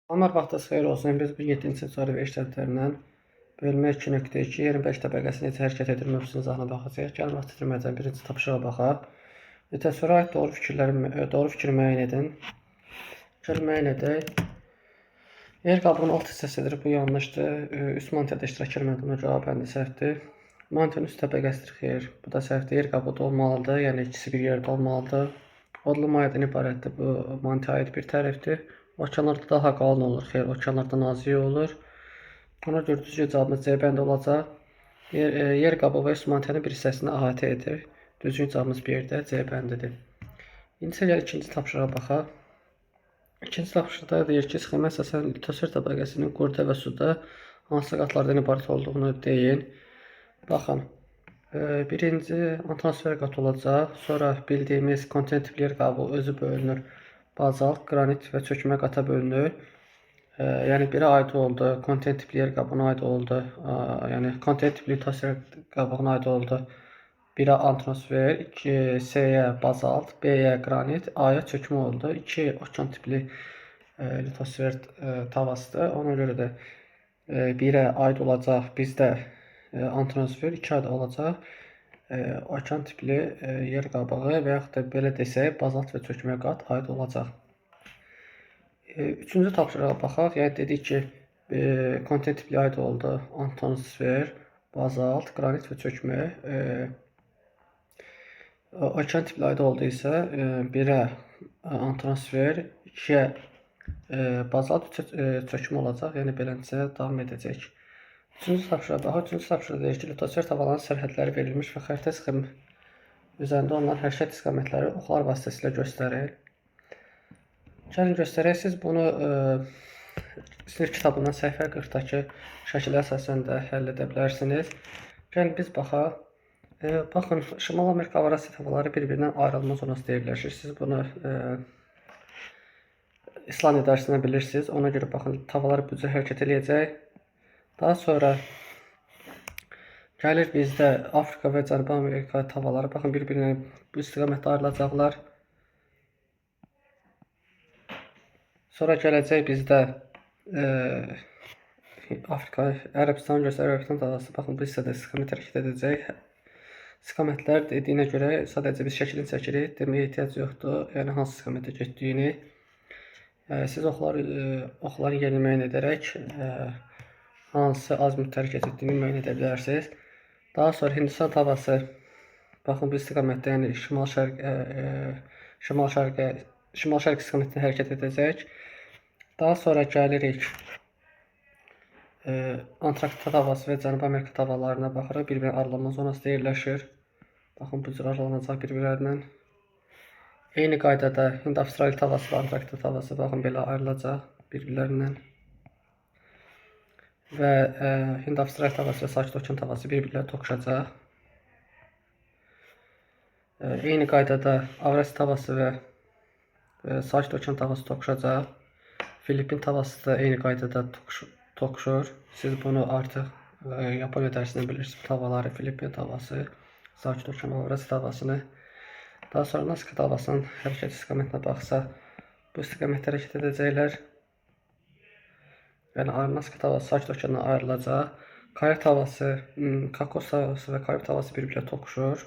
Salamlar, vaxtınız xeyir olsun. Biz bu 7-ci sinif sual və iş dəftərindən bölmə 2.2 yerin 5 təbəqəsi necə hərəkət edir mövzusunu izahına baxacağıq. Gəlin vaxt itirmədən birinci tapşırığa baxaq. Təsvirə aid doğru fikirləri, doğru fikri müəyyən edin. Gəlin müəyyən edək. Yer qabığının alt hissəsidir. Bu yanlışdır. Üst mantiyada iştirak etmədi. Buna cavab bəndi səhvdir. Mantiyanın üst təbəqəsidir. Xeyr. Bu da səhvdir. Yer qabığı da olmalıdır. Yəni ikisi bir yerdə olmalıdır. Odlu mayadan ibarətdir. Bu mantiya aid bir tərifdir. Okeanlarda daha qalın olur. Xeyr, okeanlarda nazik olur. Ona görə düzgün cavabımız C bəndi olacaq. Yer qabığı və üst mantiyanın bir hissəsini əhatə edir. Düzgün cavabımız bir yerdə C bəndidir. İndi isə gəl ikinci tapşırığa baxaq. İkinci tapşırıqda deyir ki, sxema əsasən litosfer təbəqəsinin quruda və suda hansı qatlardan ibarət olduğunu deyin. Baxın, birinci atmosfer qatı olacaq. Sonra bildiyimiz kontinent tipli yer qabığı özü bölünür. Bazalt, qranit və çökmə qata bölünür. Yəni birə aid oldu, kontinent tipli yer qabığına aid oldu. Yəni kontinent tipli litosfer qabığına aid oldu. 1-ə atmosfer, 2 C-yə bazalt, B-yə qranit, A-ya çökmə oldu. 2 okean tipli litosfer tavasıdır. Ona görə də 1-ə aid olacaq bizdə atmosfer, 2 aid olacaq okean tipli yer qabağı və yaxud da belə desək bazalt və çökmə qat aid olacaq. Üçüncü tapşırığa baxaq. Yəni dedik ki, kontinent tipli aid oldu atmosfer, bazalt, qranit və çökmə. Okean tipli aid oldu isə 1-ə atmosfer, 2-yə bazalt, 3-ə çökmə olacaq. Yəni beləncə davam edəcək. Üçüncü tapşırığa baxaq. Üçüncü tapşırıq deyir ki, litosfer tavalarının sərhədləri verilmiş və xəritə sxem üzərində onların hərəkət istiqamətləri oxlar vasitəsilə göstərir. Gəlin göstərək. Siz bunu sinif kitabından səhifə 40-dakı şəkilə əsasən də həll edə bilərsiniz. Gəlin biz baxaq. Baxın, Şimal Amerika Avrasiya tavaları bir-birindən ayrılma zonasında yerləşir. Siz bunu İslandiya dərsindən bilirsiniz. Ona görə baxın, tavalar bu cür hərəkət eləyəcək. Daha sonra gəlir bizdə Afrika və Cənubi Amerika tavaları. Baxın, bir-birinə bu istiqamətdə ayrılacaqlar. Sonra gələcək bizdə Afrika, Ərəbistan göstərir, Ərəbistan tavası. Baxın, bu hissədə istiqamət hərəkət edəcək. İstiqamətlər dediyinə görə sadəcə biz şəklini çəkirik, deməyə ehtiyac yoxdur. Yəni hansı istiqamətə getdiyini. Siz oxların yerini müəyyən edərək hansı azimutda hərəkət etdiyini müəyyən edə bilərsiniz. Daha sonra Hindistan tavası, baxın bu istiqamətdə, yəni şimal-şərq istiqamətində hərəkət edəcək. Daha sonra gəlirik Antarktika tavası və Cənubi Amerika tavalarına baxırıq. Bir-birinə ayrılanma zonasında yerləşir. Baxın, bu cür ayrılanacaq bir-birlərindən. Eyni qaydada Hind-Avstraliya tavası və Antarktika tavası baxın belə ayrılacaq bir-birlərindən. Və Hind-Avstraliya tavası və Sakit Okean tavası bir-birləri toqquşacaq. Eyni qaydada Avrasiya tavası və Sakit Okean tavası toqquşacaq. Filippin tavası da eyni qaydada toqquşur. Siz bunu artıq Yaponiya dərsindən bilirsiniz. Bu tavaları, Filippin tavası, Sakit Okean və Avrasiya tavasını. Daha sonra Nazca tavasının hərəkət istiqamətinə baxsaq, bu istiqamətdə hərəkət edəcəklər. Yəni Nazca tavası Sakit Okeandan ayrılacaq. Karib tavası, Kokos tavası və Karib tavası bir-birinə toqquşur.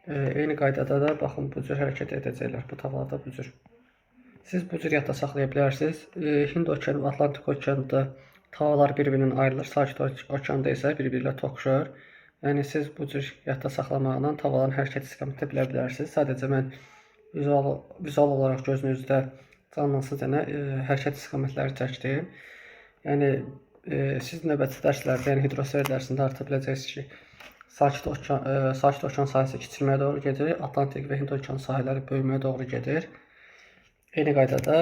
Eyni qaydada da baxın bu cür hərəkət edəcəklər. Bu tavalar da bu cür. Siz bu cür yadda saxlaya bilərsiniz. Hind okeanı və Atlantik okeanında tavalar bir-birindən ayrılır. Sakit okeanda isə bir-biri ilə toqquşur. Yəni siz bu cür yadda saxlamaqla tavalların hərəkət istiqamətini bilə bilərsiniz. Sadəcə mən vizual olaraq gözünüzdə canlansın deyə hərəkət istiqamətləri çəkdim. Yəni siz növbəti dərslərdə, yəni hidrosfer dərsində artıq biləcəksiniz ki, Sakit okean sahəsi kiçilməyə doğru gedir, Atlantik və Hind okeanı sahələri böyüməyə doğru gedir. Eyni qaydada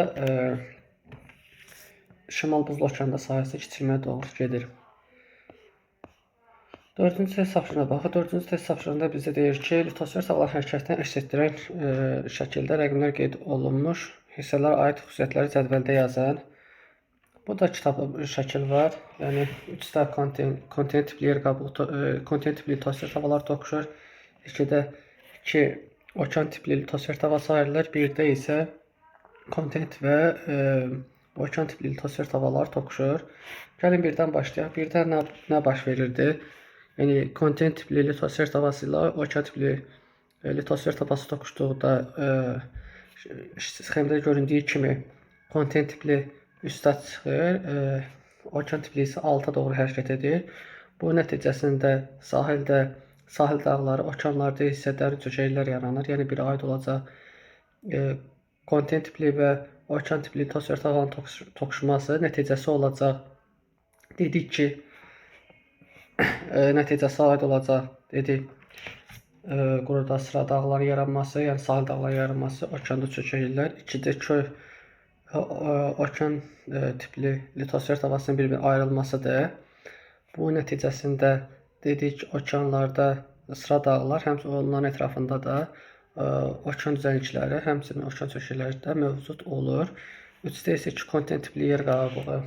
Şimal Buzlu okeanda sahəsi kiçilməyə doğru gedir. Dördüncü test tapşırığına baxaq. Dördüncü test tapşırığında bizə deyir ki, litosfer tavalar hərəkətini əks etdirən şəkildə rəqəmlər qeyd olunmuş hissələrə aid xüsusiyyətləri cədvəldə yazın. Bu da kitabda bir şəkil var. Yəni 3 də kontinent tipli yer qabığı, kontinent tipli litosfer tavalar toqquşur. 2-də 2 okean tipli litosfer tavası ayrılır. 1-də isə Kontinent və okean tipli litosfer tavalar toqquşur. Gəlin birdən başlayaq. Birdən nə baş verirdi? Yəni kontinent tipli litosfer tavası ilə okean tipli litosfer tavası toqquşduqda sxemdə göründüyü kimi kontinent tipli üstə çıxır, okean tipli isə alta doğru hərəkət edir. Bu nəticəsində sahildə sahil dağları, okeanlarda isə dərin çökəklər yaranır. Yəni biri aid olacaq kontinent tipli və okean tipli litosfer tavanın toqquşması nəticəsi olacaq. Dedik ki, nəticəsi aid olacaq. Dedik, quruda sıra dağların yaranması, yəni sahil dağların yaranması, okeanda çökəklər. 2-də okean tipli litosfer tavasının bir-birinə ayrılmasıdır. Bu nəticəsində dedik, okeanlarda sıra dağlar, həmçinin onların ətrafında da okean düzənlikləri, həmçinin okean çökəkləri də mövcud olur. 3-də isə iki kontinent tipli yer qabığı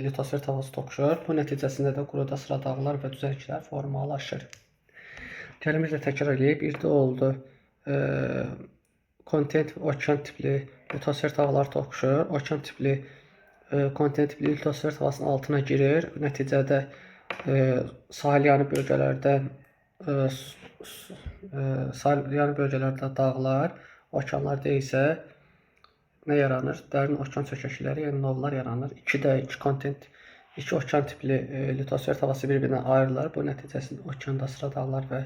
litosfer tavası toqquşur. Bu nəticəsində də quruda sıra dağlar və düzənliklər formalaşır. Gəlin bir də təkrar eləyək. Bir də oldu kontinent və okean tipli litosfer tavalar toqquşur. Okean tipli kontinent tipli litosfer tavasının altına girir. Nəticədə sahilyanı bölgələrdə sahilyanı bölgələrdə dağlar, okeanlarda isə nə yaranır? Dərin okean çökəkləri, yəni novlar yaranır. 2-də iki kontinent, iki okean tipli litosfer tavası bir-birindən ayrılır. Bu nəticəsində okeanda sıra dağlar və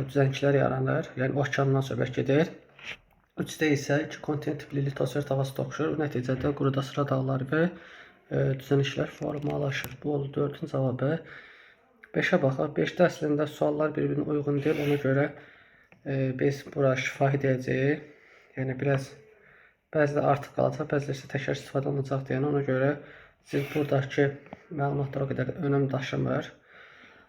düzənliklər yaranır. Yəni okeandan söhbət gedir. 3-də isə iki kontinent tipli litosfer tavası toqquşur. Nəticədə quruda sıra dağlar və düzənliklər formalaşır. Bu oldu 4-ün cavabı. 5-ə baxaq. 5-də əslində suallar bir-birinə uyğun deyil. Ona görə biz bura şifahi deyəcəyik. Yəni biraz bəziləri artıq qalacaq, bəziləri isə təkrar istifadə olunacaq deyən. Ona görə siz buradakı məlumatlar o qədər də önəm daşımır.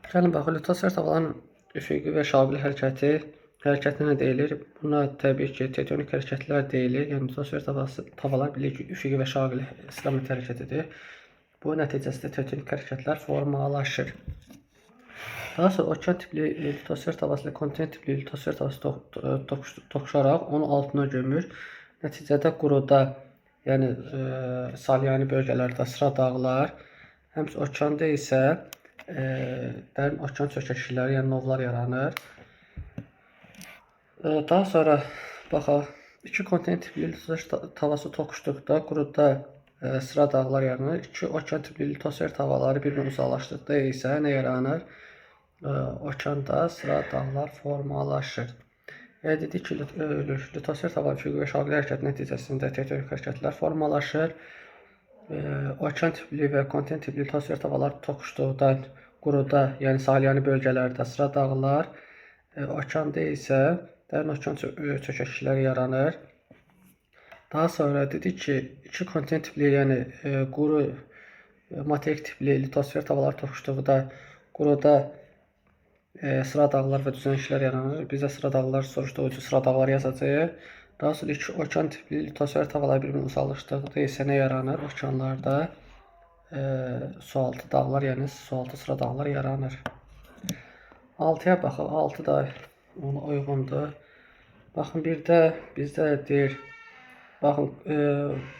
Gəlin baxaq, litosfer tavaların üfüqi və şaquli hərəkətinə nə deyilir? Buna təbii ki, tektonik hərəkətlər deyilir. Yəni litosfer tavalar bilir ki, üfüqi və şaquli istiqamət hərəkət edir. Bu nəticəsində tektonik hərəkətlər formalaşır. Daha sonra okean tipli litosfer tavası ilə kontinent tipli litosfer tavası toqquşaraq onun altına gömür. Nəticədə quruda, yəni salyanı bölgələrdə sıra dağlar, həmçinin okeanda isə dərin okean çökəkləri, yəni novlar yaranır. Daha sonra baxaq, iki kontinent tipli litosfer tavası toqquşduqda quruda sıra dağlar yaranır. İki okean tipli litosfer tavaları bir-birinə uzaqlaşdıqda isə nə yaranır? Okeanda sıra dağlar formalaşır. Yəni dedik ki, litosfer tavaları üfüqi və şaquli hərəkət nəticəsində tektonik hərəkətlər formalaşır. Okean tipli və kontinent tipli litosfer tavaları toqquşduqda quruda, yəni sahilyanı bölgələrdə sıra dağlar, okeanda isə dərin okean çökəkləri yaranır. Daha sonra dedik ki, iki kontinent tipli, yəni quru materik tipli litosfer tavaları toqquşduqda quruda sıra dağlar və düzənliklər yaranır. Bizə sıra dağlar soruşduğu üçün sıra dağlar yazacağıq. Daha sonra iki okean tipli litosfer tavaları bir-birinə uzaqlaşdıqda isə nə yaranır? Okeanlarda sualtı dağlar, yəni sualtı sıra dağlar yaranır. 6-ya baxaq. 6 da ona uyğundur. Baxın, bir də bizdə deyir, baxın,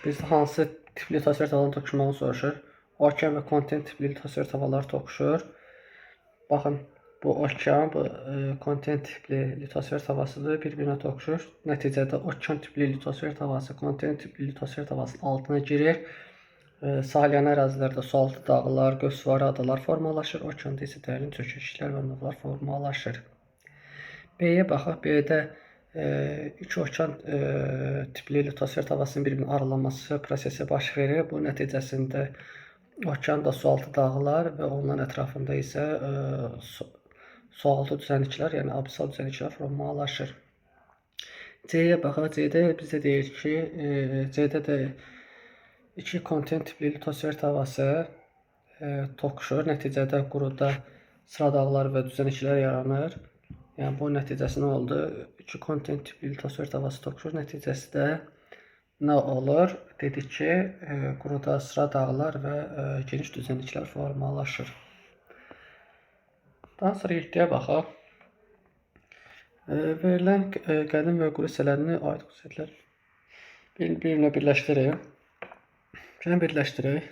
bizdə hansı tipli litosfer tavaların toqquşmağını soruşur. Okean və kontinent tipli litosfer tavaları toqquşur. Baxın, bu okean, bu kontinent tipli litosfer tavasıdır, bir-birinə toqquşur. Nəticədə okean tipli litosfer tavası kontinent tipli litosfer tavasının altına girir. Sahilyanı ərazilərdə sualtı dağlar, qövsvari adalar formalaşır. Okeanda isə dərin çökəklər və novlar formalaşır. B-yə baxaq. B-də iki okean tipli litosfer tavasının bir-birinə aralanması prosesi baş verir. Bu nəticəsində okeanda sualtı dağlar və onların ətrafında isə sualtı düzənliklər, yəni abisal düzənliklər formalaşır. C-yə baxaq. C-də bizə deyir ki, C-də də iki kontinent tipli litosfer tavası toqquşur. Nəticədə quruda sıra dağlar və düzənliklər yaranır. Yəni bu nəticəsi nə oldu? İki kontinent tipli litosfer tavası toqquşur. Nəticəsi də nə olur? Dedik ki, quruda sıra dağlar və geniş düzənliklər formalaşır. Daha sonra 7-yə baxaq. Verilən qədim və quru hissələrinə aid xüsusiyyətlər Bir-birinə birləşdirək. Gəlin birləşdirək.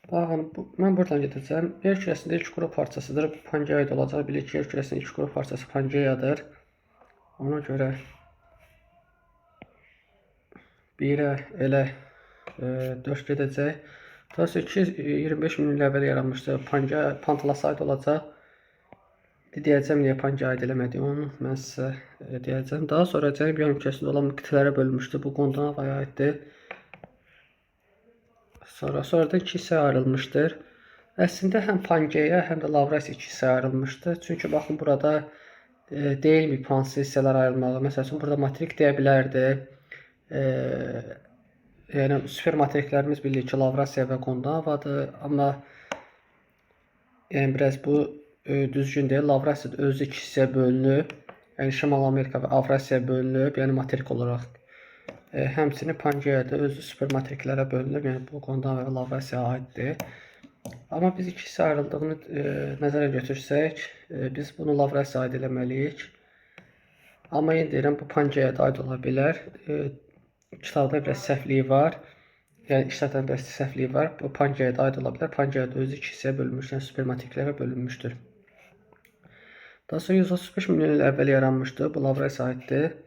Baxın, mən buradan gedəcəm. Yer kürəsində ilk quru parçasıdır. Bu Pangeya aid olacaq. Bilirik ki, yer kürəsinin ilk quru parçası Pangeyadır. Ona görə 1-ə elə 4 gedəcək. Daha sonra 225 min il əvvəl yaranmışdı. Pangeya Pantalasa aid olacaq. Deyəcəm niyə Pangeya aid eləmədi onu mən sizə deyəcəm. Daha sonra Cənub yarımkürəsində olan qitələrə bölünmüşdü. Bu Gondvanaya aiddir. Sonradan iki hissəyə ayrılmışdır. Əslində həm Pangeya, həm də Lavrasiya iki hissəyə ayrılmışdır. Çünki baxın burada deyilməyib hansı hissələr ayrılmalı. Məsəl üçün burada materik deyə bilərdi. Yəni super materiklərimiz bilirik ki, Lavrasiya və Gondvanadır, amma yəni biraz bu düzgün deyil. Lavrasiya da özü iki hissəyə bölünüb. Yəni Şimal Amerika və Avrasiya bölünüb, yəni materik olaraq. Həmçinin Pangeya da özü super materiklərə bölünüb, yəni bu Gondvana və Lavrasiyaya aiddir. Amma biz iki hissə ayrıldığını nəzərə götürsək, biz bunu Lavrasiyaya aid eləməliyik. Amma yenə deyirəm, bu Pangeyaya da aid ola bilər. Kitabda biraz səhvliyi var. Yəni işlərdən biraz səhvliyi var. Bu Pangeyaya da aid ola bilər. Pangeya da özü iki hissəyə bölünmüş, yəni super materiklərə bölünmüşdür. Daha sonra 135 milyon il əvvəl yaranmışdı. Bu Lavrasiya aiddir.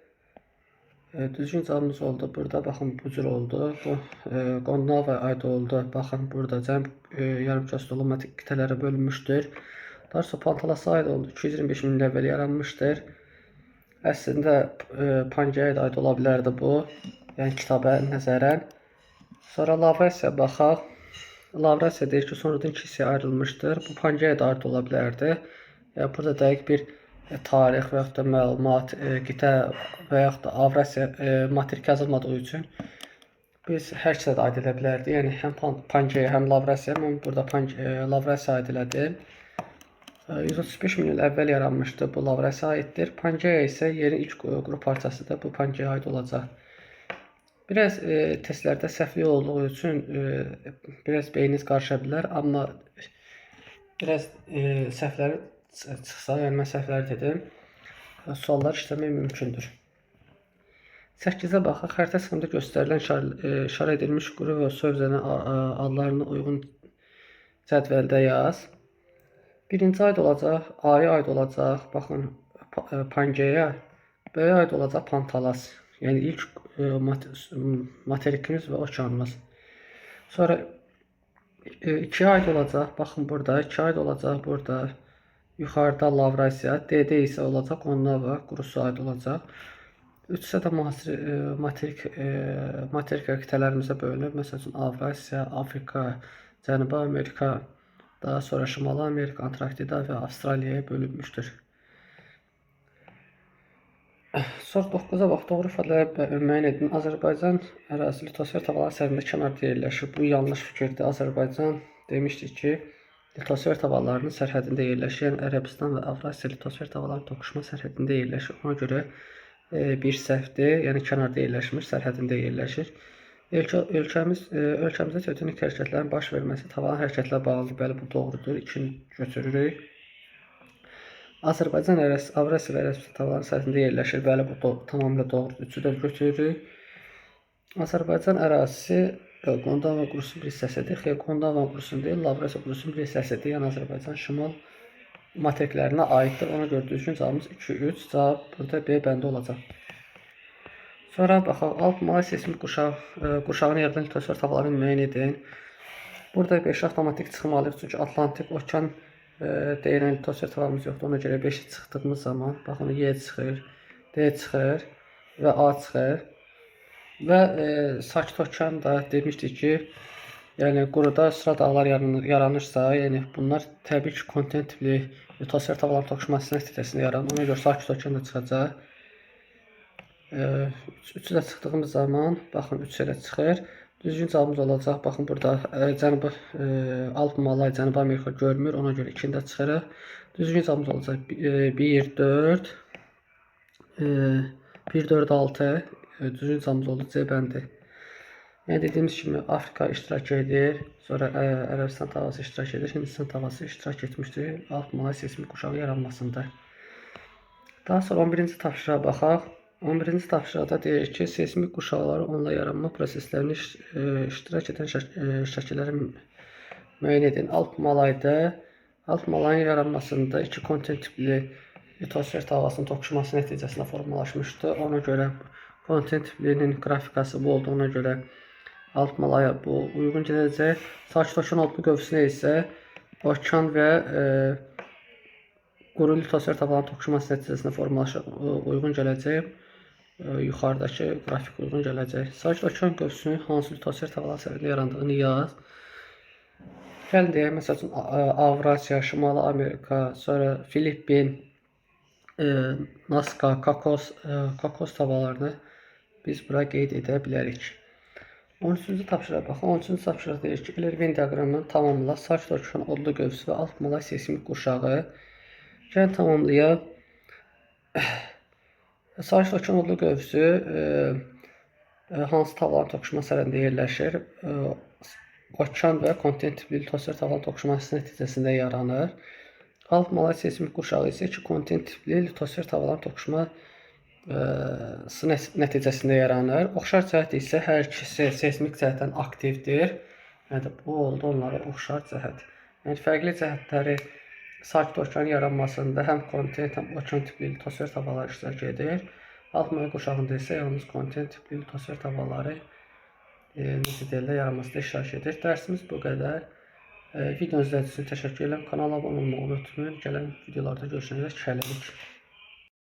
Düzgün cavabımız oldu. Burada baxın bu cür oldu. Bu Gondvanaya aid oldu. Baxın burada Cənub yarımkürəsində olan qitələrə bölünmüşdür. Daha sonra Pantalasa aid oldu. 225 min il əvvəl yaranmışdır. Əslində Pangeyaya da aid ola bilərdi bu. Yəni kitaba nəzərən. Sonra Lavrasiya baxaq. Lavrasiya deyir ki, sonradan iki hissəyə ayrılmışdır. Bu Pangeyaya da aid ola bilərdi. Yəni burada dəqiq bir tarix və yaxud da məlumat, qitə və yaxud da Avrasiya materik yazılmadığı üçün biz hər ikisi də aid edə bilərdik. Yəni həm Pangeya, həm Lavrasiya. Mən burada Lavrasiya aid elədim. 135 min il əvvəl yaranmışdı. Bu Lavrasiya aiddir. Pangeya isə yerin ilk quru parçasıdır. Bu Pangeyaya aid olacaq. Biraz testlərdə səhvlik olduğu üçün biraz beyniniz qarışa bilər, amma biraz səhvləri çıxsa, yəni mən səhvləri dedim, suallar işləmək mümkündür. 8-ə baxaq. Xəritə sxemində göstərilən işarə edilmiş quru və su hövzənin adlarını uyğun cədvəldə yaz. Birinci aid olacaq, A-ya aid olacaq, baxın Pangeya, B-yə aid olacaq Pantalas. Yəni ilk materikimiz və okeanımız. Sonra 2-yə aid olacaq, baxın burada, 2-yə aid olacaq burada. Yuxarıda Lavrasiya, D-də isə olacaq Gondvana, qurusu aid olacaq. 3 isə də materik qitələrimizə bölünüb. Məsəl üçün Avrasiya, Afrika, Cənubi Amerika, daha sonra Şimali Amerika, Antarktida və Avstraliyaya bölünmüşdür. Sonra 9-a bax, doğru ifadələri müəyyən edin. Azərbaycan ərazisi litosfer tavanları sərhədində kənarda yerləşir. Bu yanlış fikirdir. Azərbaycan demişdik ki, litosfer tavanlarının sərhədində yerləşir. Yəni Ərəbistan və Avrasiya litosfer tavanlarının toqquşma sərhədində yerləşir. Ona görə bir səhvdir. Yəni kənarda yerləşmir, sərhədində yerləşir. Ölkəmizdə tektonik hərəkətlərin baş verməsi tavan hərəkətlə bağlıdır. Bəli, bu doğrudur. 2-ni götürürük. Azərbaycan ərazisi Avrasiya və Ərəbistan tavanlarının sərhədində yerləşir. Bəli, bu tamamilə doğrudur. 3-ü də götürürük. Azərbaycan ərazisi Gondvana qurusunun bir hissəsidir. Xeyr, Gondvana qurusunun deyil, Lavrasiya qurusunun bir hissəsidir. Yəni Azərbaycan şimal materiklərinə aiddir. Ona görə düzgün cavabımız 2-3. Cavab burada B bəndi olacaq. Sonra baxaq, Alp Malay seismik qurşağını yaradan litosfer tavanlarını müəyyən edin. Burada 5 avtomatik çıxmalıyıq. Çünki Atlantik okean deyilən litosfer tavanımız yoxdur. Ona görə 5-i çıxdığımız zaman, baxın, Y çıxır, D çıxır və A çıxır. Və Sakit okean da demişdik ki, yəni quruda sıra dağlar yaranırsa, yəni bunlar təbii ki, kontinent tipli litosfer tavanların toqquşması nəticəsində yaranır. Ona görə Sakit okean da çıxacaq. Üçü də çıxdığımız zaman, baxın, 3 elə çıxır. Düzgün cavabımız olacaq. Baxın, burada Cənubi Alp Malay, Cənubi Amerika görmür. Ona görə 2-ni də çıxırıq. Düzgün cavabımız olacaq. 1, 4, 1, 4, 6. Düzgün cavabımız oldu C bəndi. Yəni dediyimiz kimi Afrika iştirak edir, sonra Ərəbistan tavası iştirak edir, Hindistan tavası iştirak etmişdir Alp Malay seismik qurşağı yaranmasında. Daha sonra 11-ci tapşırığa baxaq. 11-ci tapşırıqda deyir ki, seysmik quşaqları onunla yaranma proseslərini iştirak edən şəkilləri müəyyən edin. Alp Malayda Alp Malayın yaranmasında iki kontinent tipli litosfer tavasının toqquşması nəticəsində formalaşmışdı. Ona görə kontinent tiplinin qrafikası bu olduğuna görə Alp Malaya bu uyğun gələcək. Sakit okean odlu qövsünə isə okean və quru litosfer tavanın toqquşması nəticəsində formalaşır, uyğun gələcək. Yuxarıdakı qrafik uyğun gələcək. Sakit okean qövsünün hansı litosfer tavalar səbəbindən yarandığını yaz. Gəlin deyək, məsəl üçün Avrasiya, Şimali Amerika, sonra Filippin, Nazca, Kokos tavalarını biz bura qeyd edə bilərik. 13-cü tapşırığa baxın. 13-cü tapşırıq deyir ki, Ellervin diaqramını tamamla. Sakit okean odlu qövsü və Alp Malay seysmik qurşağı. Gəlin tamamlayaq. Sakit okean odlu qövsü hansı tavanın toqquşma sərhədində yerləşir? Okean və kontinent tipli litosfer tavanın toqquşması nəticəsində yaranır. Alp Malay seysmik qurşağı isə iki kontinent tipli litosfer tavanların toqquşması nəticəsində yaranır. Oxşar cəhət isə hər ikisi seysmik cəhətdən aktivdir. Yəni bu oldu onlara oxşar cəhət. Yəni fərqli cəhətləri Sakit okean yaranmasında həm kontinent, həm okean tipli litosfer tavalar iştirak edir. Alp Malay qurşağında isə yalnız kontinent tipli litosfer tavalları necə deyirlər, yaranmasında iştirak edir. Dərsimiz bu qədər. Videonu izlədiyiniz üçün təşəkkür edirəm. Kanala abunə olmağı unutmayın. Gələn videolarda görüşənə dək hələlik.